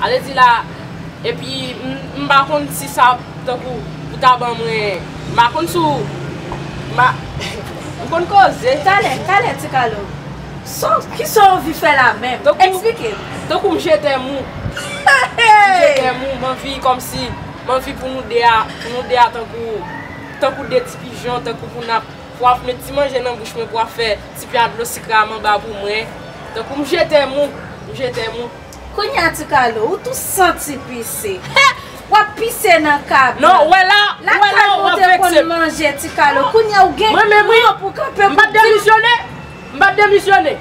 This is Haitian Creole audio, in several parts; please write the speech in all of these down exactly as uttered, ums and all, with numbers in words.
Ale di la, epi m, m pa konn si sa tankou ou ta ban mwen, m pa konn si w, m pa, m konn koze. Talè, talè, Ti Kalo. Sa, kisa w anvi fè la menm? Tankou, eksplike m. Tankou m je t'aime ou. M je t'aime ou, m anvi kòmsi, m anvi pou nou de a, pou nou de a tankou, tankou de ti pijon, tankou pou n ap, pou w ap met ti manje nan bouch mwen, pou w ap fè ti pya dlo sik ram anba pou mwen. Tankou m je t'aime ou, m je t'aime ou. Kounye a, Ti Kalo, ou tou santi pise. W ap pise nan kab. Non, ou wè la, ou wè la, w ap vekse m. Lakay mwen te konn manje, Ti Kalo. Kounye a, ou gen gran pou kanpe pou di m. Mwen menm, wi. M pa t demisyone. M pa t demisyone.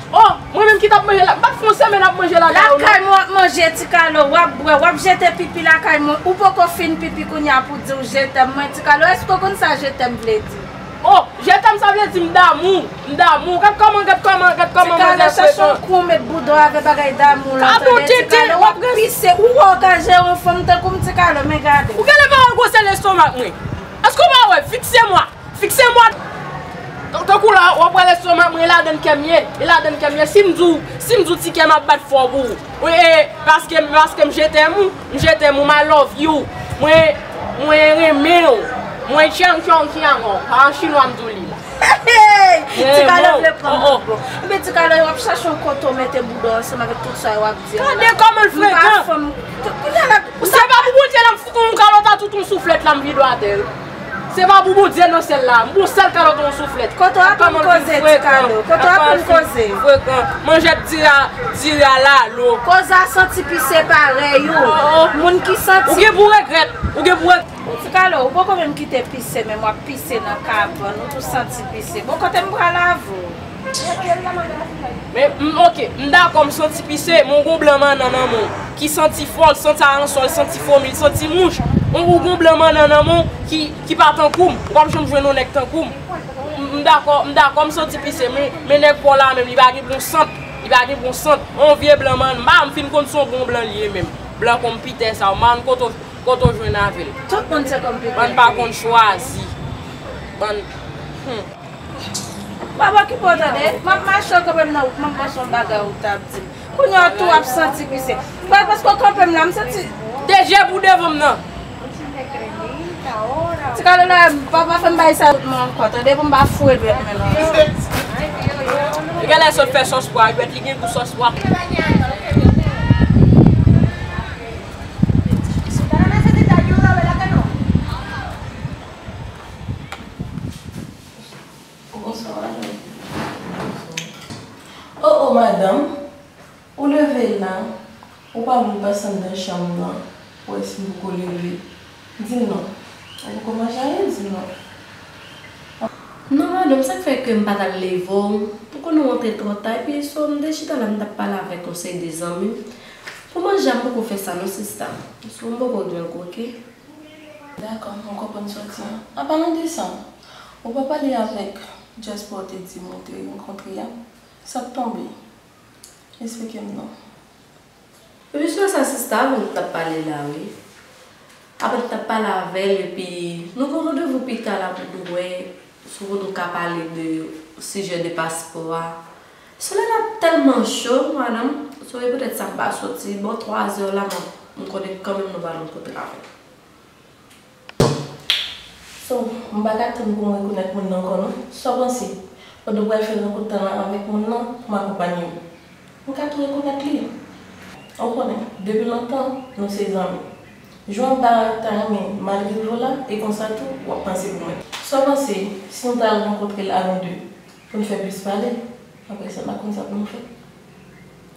Oh, mwen menm ki t ap manje la. M pa t fè yon semèn ap manje lakay ou, non. Lakay mwen w ap manje, Ti Kalo. W ap bwè, w ap jete pipi lakay mwen. Ou poko fin pipi kounye a pou di w je t'aime mwen, Ti Kalo. Èske w konn sa je t'aime vle di? Oh, je t'aime sa vle di m damou, m damou. Gad kòman, gad kòman, gad kòman manzè frekan. Ti Kalo, chache yon kou w met bouda w avè bagay damou lan, tande, Ti Kalo, w ap pise, ou wè w ka jere yon fanm tankou m, Ti Kalo, men gade. Ou genlè pa wè gwosè lestomak mwen. Èske w pa wè? Fikse mwa, fikse mwa. Tan-, tankou la, w ap wè lestomak mwen, e ladann kè m ye, e ladann kè m ye. Si m di w, si m di w ti kè m ap bat fò pou ou. Wi, e, paske, paske m je t'aime ou, m je t'aime ou, m I love you. Mwen, mwen renmen w. Mwen tchang tchong tchang o. An chinwa m di w li la. Hey! Ti Kalo vle pran m pou bon. Ebyen, Ti Kalo, w ap chache yon kote w mete bouda w ansanm avèk tout sa yo w ap di a la. Gade kòman l frekan. M pa fanm. Kounye a la, se pa pou Bondye la m fout yon kalòt a tout yon souflèt la m vide w atè. Se pa pou Bondye nan syèl la. M pou sèl kalòt yon souflèt. Kote w ap koze, Ti Kalo? Kote w ap koze? Frekan. Manjèt diri a, diri a lalo. Koze a santi pise parèy ou. Oh, oh. Moun ki santi. Ou gen pou regrèt. Ou gen pou regrèt. Ti Kalo, ou poko menm kite pise, men m ap pise nan kabann. Ou tou santi pise. Bon, kote m pral avè w? Men, m, oke, m dakò, m santi pise, men w gon blan mannan nan men w, ki santi fò, l santi aransò, l santi fomi, l santi mouch. Ou, ou gon blan mannan nan men w ki, ki pa tankou m. Ou p ap janm jwenn yon nèg tankou m. M, m dakò, m dakò, m santi pise, men, men nèg pa w la menm, li pa gen bon sant, li pa gen bon sant. Yon vye blan mannan, m pa, m fin konn se yon bon blan li ye menm. Blan konpitè sa, w mann kote w, kote w jwenn avè l. Tout moun se konpitè. Bann pa konn chwazi. Bann, hmm. M ap okipe w tande. M ap mache kanpe m nan wout, m ap panse yon bagay ou t ap di m. Kounye a tou w ap santi pise. Paske w kanpe m la, m santi. De je pou devan m nan. Ti Kalo la, papa fè m bay sa wout mwen ankò, tande, pou m pa foure dwèt mwen nan. Li genlè sot fè sòs pwa, dwèt li gen gou sòs pwa. Bonswa, madanm. Oh, oh, madanm. Ou leve la, ou pa vle pase anndan chanm nan, pou wè si m poko leve. Di m non. Ou poko manje anyen, di m non. Non, madanm, sa k fè ke m pa t al leve w? Ou konnen w antre twò ta, epi so m te chita la, m t ap pale avèk yon seri de zanmi m. Pou manje a, m poko fè sa non, sista. So m poko gen gwo, oke? Dakò, mwen konprann sòti an. An palan de sa, ou pa pale avèk Jasper ou te di m ou te rankontre a? Sa k tonbe? Esplike m non. Epi sou sa, sista, avè w m t ap pale la, wi. Apre m t ap pale avè l, epi nou gen yon randevou pita la pou nou wè, si nou ka pale de sijè de paspò a. Solèy la tèlman cho, madanm, so e poutèt sa m pa soti. Bò twa zè la, m, m konnen kanmenm nou pral rankontre avè l. So, m pa ka tann pou m rekonèt moun nan ankò non. Sa w panse? Pandan w pral fè rankont lan avèk moun nan, pou m akonpanye w. M ka tou rekonèt li. Ou konnen, depi lontan, nou se zanmi. Jan w ta, ta renmen m al rive w la, e konsa tou, w ap panse pou mwen. Sa w panse, si nou ta al rankontre l a nou de, pou n fè plis pale? Apre sa, n a konn sa pou nou fè.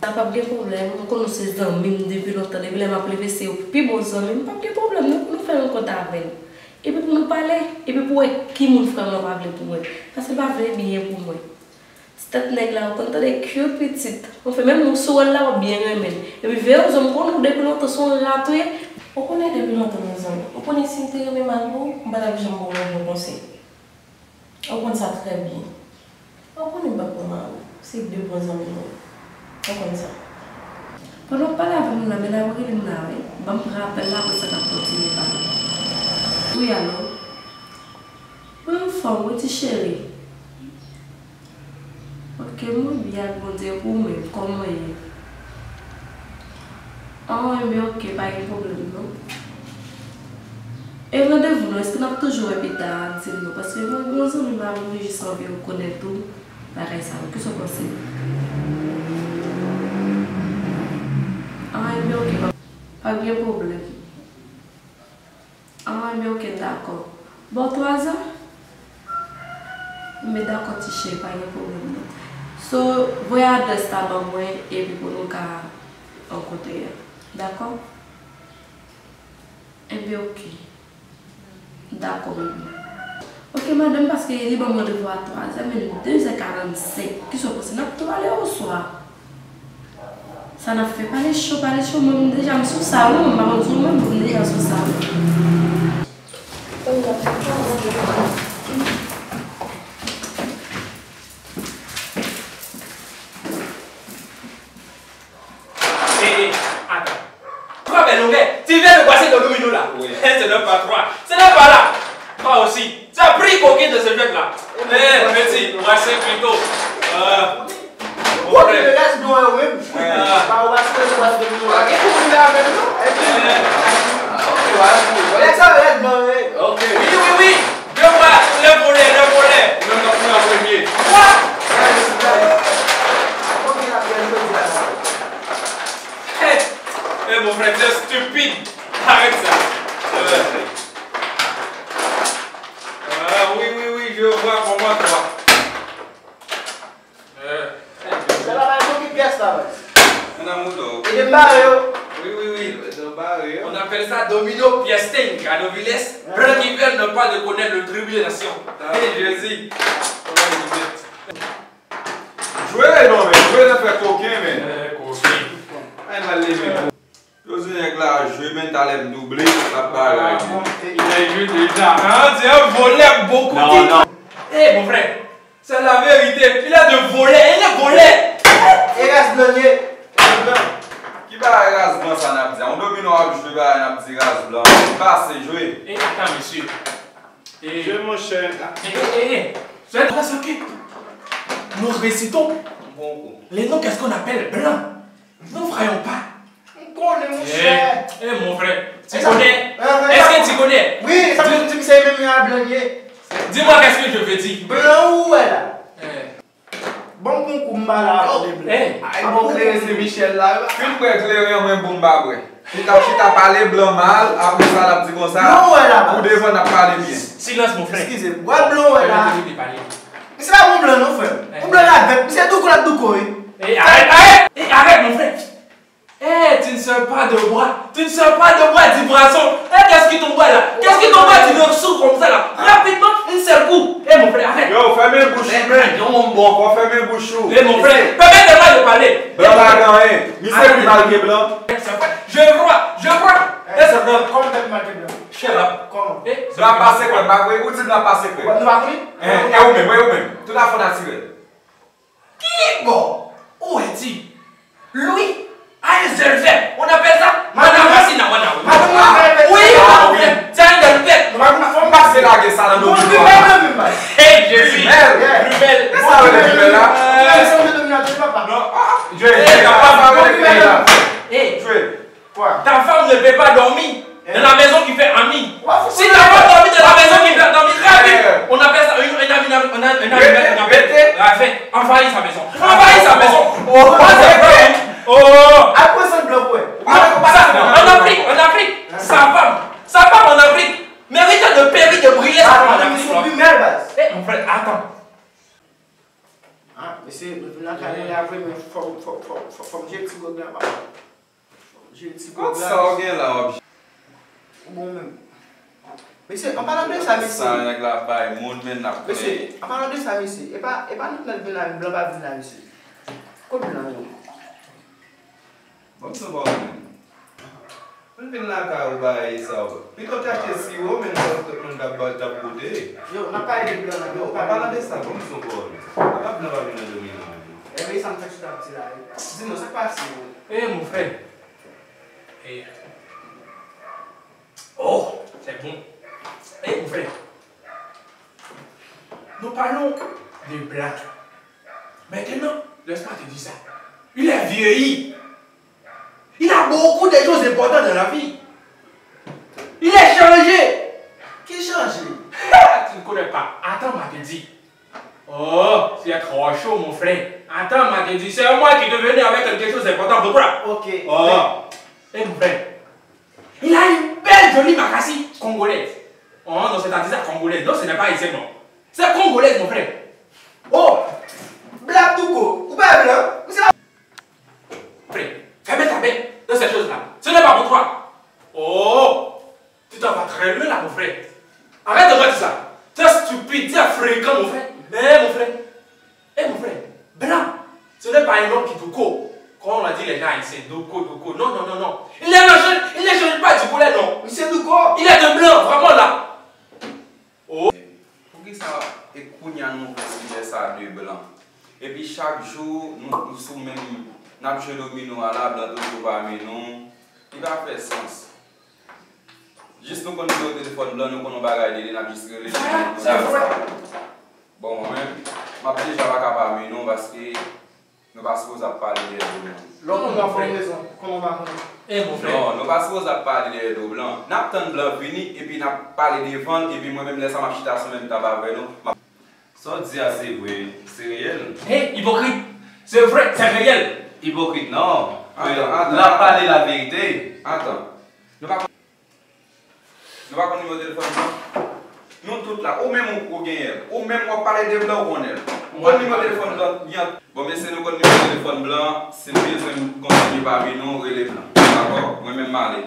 Sa p ap gen pwoblèm. Ou konn nou se zanmi m depi lontan. Depi lè m ap leve, se ou ki pi bon zanmi m. P ap gen pwoblèm. Nou, nou fè rankont avè l. Epi pou nou pale. Epi pou wè ki moun frè m nan pa vle pou wè. Paske l pa vle byen pou mwen. Ti tèt nèg la, ou konn tande cute pitit. Anfen, menm ou sou wè l la, w ap byen renmen l. Epi veye w, zòm konnen ou depi lontan, se yon rat ou ye. Ou konnen depi lontan nou zanmi. Ou konnen si m te renmen mal pou ou, m pa t ap janm ba w yon bon konsèy. Ou konn sa trè byen. Ou konnen m p ap pran mari w. Se de bon zanmi nou ye. Ou konn sa. Pandan w ap pale avè moun nan, men n ap rele m la, wi. Ban m pran apèl la, apre sa n ap kontinye pale. Wi, alo? Mwen anfòm, wi, ti cheri. Ok, mwen byen ak Bondye, e pou ou menm, kòman w ye? Oh, enben, ok, pa gen pwoblèm, non. E randevou nou, èske n ap toujou wè pita a? Di m non, paske mwen gen yon zanmi m avè m, li jis anvi rekonèt ou, bagay sa yo. Kisa w panse? Ah, enben, ok, pa, pa gen pwoblèm. Ah, enben, ok, dakò. Bò twazè? Enben, dakò, ti cheri, pa gen pwoblèm, non. So, voye adrès la ban mwen, epi pou nou ka rankontre a. Dakò? Enben, ok. Dakò, bebe. Ok, madanm, paske li ban m randevou a twazè, men nou dezè karannsenk. Kisa w panse? N ap tou pale oswa? Sa n ap fè? Pale cho, pale cho, mwen, m deja m sou sa, wi, mwen, m pa konn sou mwen, mwen, m deja sou sa, wi. E, e, atan. Twa bèl longè. Ti vye nou pase nan domino la. Wi. E, se nan pa twa. Se nan pa la. Twa osi. Sa pri koke de se jwèt la. E, peti, pase pito. Ou konn res non yo menm. Pa ou pa sou res domino la. Gen pou moun la menm non. Epi, ok, wala. Lè sa rèd non, wi. Ok. Wi, wi, wi. Devan, lè volè, lè volè. Ou menm k ap pran an premye. What? Hey, hey, mon frère, c'est stupide. Arrête ça. Euh. Ah, oui, oui, oui, je vois comment toi. Euh. Sa la bay pou ki pyès la, bay? Mon amour, donc. E de bare yo. Oui, oui, oui. De bare yo. On appelle ça domino pièce ting, gado vilès, blan ki vèl nan pa de konèt le tribinasyon. Ah. Hey, Jésus. Jwe non, men, jwe nan fè koken, men. Eh, koken. Ay, mal leve. Yo di nèg la jwe, men talè m double, l ap bare. Ah, bon, il a joué déjà. Ah, c'est un voleur beaucoup. Non, non. Eh, mon frère, c'est la vérité. Il a de voleur, il est voleur. E ras blan ye. Ki bagay ras blan sa n ap di? On domino ap jwe bagay n ap di ras blan. Pase jwe. Eh, attends, monsieur. Eh. Jwe, monchè. Eh, eh, eh, eh. C'est parce que nous récitons les noms, qu'est-ce qu'on appelle blanc. Nous ne voyons pas. M konnen, monchè. Eh, eh, mon frère, tu connais? Est-ce que tu connais? Wi, sa vle di m se menm jan a blan ye. Dis-moi qu'est-ce que je veux dire. Blan ou wè la? Eh. Bon, konkou m pa la avè w de blan. Ay, bon, kleren se Michel la. Fin bwè kleren an, mwen bon m pa bwè. Chita, chita pale blan mal, apre sa l ap di konsa, pou devan n ap pale byen. Silence, mon frère. Eskize, bwè blan w wè la. Misye pa bon blan non, frè m. Bon blan la vèt, misye douko l ap douko, wi. Eh, arrête, arrête, eh, arrête, mon frère. Eh, tu ne sers pas de bras. Tu ne sers pas de bras, dit Brassens. Eh, qu'est-ce qui t'envoie là? Qu'est-ce qui t'envoie, tu le sous comme ça là? Rapidement, une seule coup. Eh, mon frère, arrête. Yo, fèmen bouch ou, men. Yon moun bon. Fò fèmen bouch ou. Eh, mon frère, permettez-moi de parler. Blan pa gen anyen. Misye pi mal ke blan. Je vois, je vois. Eh, c'est vrai. Kòman tèt mal ke blan? Shut up. Kòman? Eh, blan pa sekrè, pa vre? Ou di blan pa sekrè. Nou pa konnen? Eh, e ou menm, e ou menm. Tout afè natirèl. Ki bò ou wè di Louis a un seul verbe? On appelle ça Manawasina Wanawi. Madanm mwen fè. Wi, madanm mwen. Sa yon bèl pèp. Fò m pase lage sa nan domino a. Hey, Jezi. Jumelle. Sa yo rele jumelle la? Non, ah, jwe, jwe, sa yo rele jumelle la. Hey. Jwe. Quoi? Ta femme ne peut pas dormir dans la maison qui fait ami. Si ta femme dormit dans la maison qui fait ami, rapide, on appelle ça une, un ami, un ami, un ami, on appelle, envahir sa maison. Envahir sa maison. Oh, c'est vrai. Oh. Après ça, blanc, ouais. Non, sa, en Afrique, en Afrique, sa femme, sa femme en Afrique mérite de périr, de brûler sa femme en Afrique, non? Eh, mon frère, attends. Ah, mesye, nou vin lakay mwen la vre, men fò, fò, fò, fò, fò m jere ti gwòg la, papa. Jere ti gwòg la. Kòb sa w gen la, w ap. Ou bon menm. Mesye, an palan de sa, mesye. Sa nèg la bay moun, men n ap peye. Mesye, an palan de sa, mesye. E pa, e pa nèg nan vin la, blan pa vin la, mesye. Kot blan yo? Ban m sou pa w menm. M vin lakay ou bay sa w. Pito w te achte siwo, men sa w tout moun t ap ba, t ap goute. Yo, n ap pale de blan nan, yo, pa pale de sa, ban m sou pa w menm. Apa blan pa vin nan domino menm? Enben, sa m fèk sot ap di la, wi. Di non, sa k pase, wi? Eh, mon frère. Eh. Oh, c'est bon. Eh, mon frère. Nous parlons de blagues. Maintenant, laisse-moi te dire ça. Il est vieilli. Il a beaucoup de choses importantes dans la vie. Il est changé. Ki chanje? Tu ne connais pas. Attends, moi te dis. Oh, c'est trop chaud, mon frère. Attends, moi te dis. C'est moi qui te venu avec quelque chose d'important pour toi. Ok. Oh. Eh, mon frère. Il a une belle, jolie makasi congolaise. Oh, non, c'est-à-dire congolaise. Non, ce n'est pas haïtienne, non. C'est congolaise, mon frère. Oh, Black Douko, ou pa blan? Ou se la Frère, ferme ta bête dans ces choses-là. Ce n'est pas pour toi. Oh, tu t'en vas très loin là, mon frère. Arrête de dire ça. Tu es stupide, tu es fréquent, mon frère. Mais, mon frère, eh, mon frère, blanc, ce n'est pas un nom qui douko. Quand on a dit les gens ici, douko, douko. Non, non, non, non. Il ne change, il ne change pas du couleur, non. Monsieur Douko. Il est de blanc, vraiment là. Oh. Poukisa e kounye a nou fè sijè sa de blan? Epi chak jou nou, nou sou menm, n ap jwe domino a la, blan toujou pami nou. Li pa fè sans. Jis nou konn nimewo telefòn blan, nou konn yon bagay de li, n ap jis rele li, nou konn sa. Bon, mwen menm, m ap deja pa ka pami nou paske nou pa sipoze ap pale dèyè do blan. Lè w konn w ap fè rezon, kòman w pa konnen? Eh, mon frère. Non, nou pa sipoze ap pale dèyè do blan. N ap tann blan vini, epi n ap pale devan l, epi mwen menm lè sa m ap chita sou menm tab avè nou. M ap Sa w di a se vre, se reyèl. Hey, hypocrite! C'est vrai, c'est réel! Ipokrit, non. Atann, atann, l ap pale laverite. Atann. Nou pa konn, nou pa konn nimewo telefòn blan? Nou tout la. Ou menm ou, ou genyen l. Ou menm w ap pale de blan, ou konnen l. Ou konn nimewo telefòn blan? Bon, mesye, nou konn nimewo telefòn blan. Si n bezwen kontinye pami nou, rele blan. Dakò? Mwen menm, m ale.